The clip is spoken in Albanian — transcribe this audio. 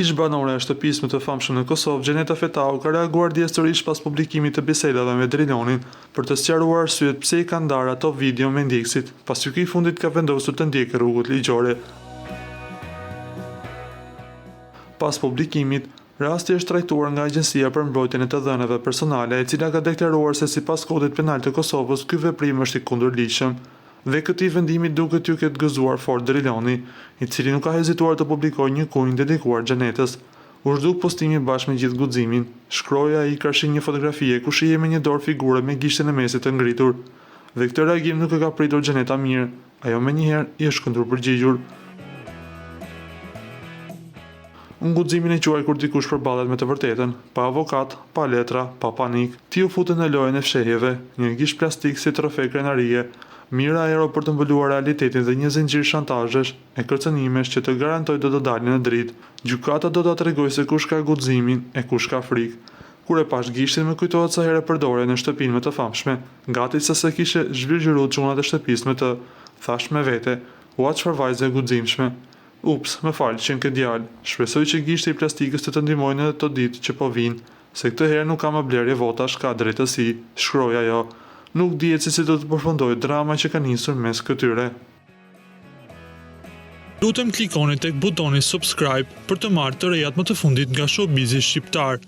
Ish-banorja e shtëpisë më të famshme në Kosovë, Xheneta Fetahu ka reaguar dje sërish pas publikimit të bisedave me Drilonin për të sqaruar arsyet pse i ka ndarë ato video me ndjekësit, pasi ky i fundit ka vendosur të ndjekë rrugët ligjore. Pas publikimit, rasti është trajtuar nga Agjencia për Mbrojtjen e të Dhënave Personale, e cila ka deklaruar se sipas Kodit Penal të Kosovës ky veprim është i kundërligjshëm. Dhe këtij vendimi duket t'ju ketë gëzuar fort Driloni, i cili nuk ka hezituar të publikojë një kunjë dedikuar Xhenetës. U zhduk postimi bashkë me gjithë guximin, shkroi ai karshi një fotografie ku shihej me një dorë figure me gishtin e mesit të ngritur. Dhe këtë reagim nuk e ka pritur Xheneta mirë, ajo menjëherë i është kundërpërgjigjur. Unë guximin e quaj kur dikush përballet me të vërtetën, pa avokat, pa letra, pa panik. Ti u fute në lojën e fshehjeve, një gisht plastik si trofe krenarie, mijëra euro për të mbuluar realitetin dhe një zinxhir shantazhesh e kërcënimesh që të garantoj do të dalin në dritë. Gjykata do ta tregojë se kush ka guximin e kush ka frikë. Kur e pashë gishtin më kujtohet sa herë e përdorje në shtëpinë më të famshme, gati sa s'e kishe zhvirgjëru çunat e shtëpisë me të. Thashë me vete, ua çfarë vajze e guximshme. Ups, më fal, qenke djalë. Shpresoj që gishti i plastikës të të ndihmojë në ato ditë që po vijnë, se këtë herë nuk ka më blerje votash, ka drejtësi, shkroi ajo. Nuk dihet se si do të përfundojë drama që ka nisur mes këtyre. Lutem klikoni tek butoni subscribe për të marrë të rejat më të fundit nga showbizi shqiptar.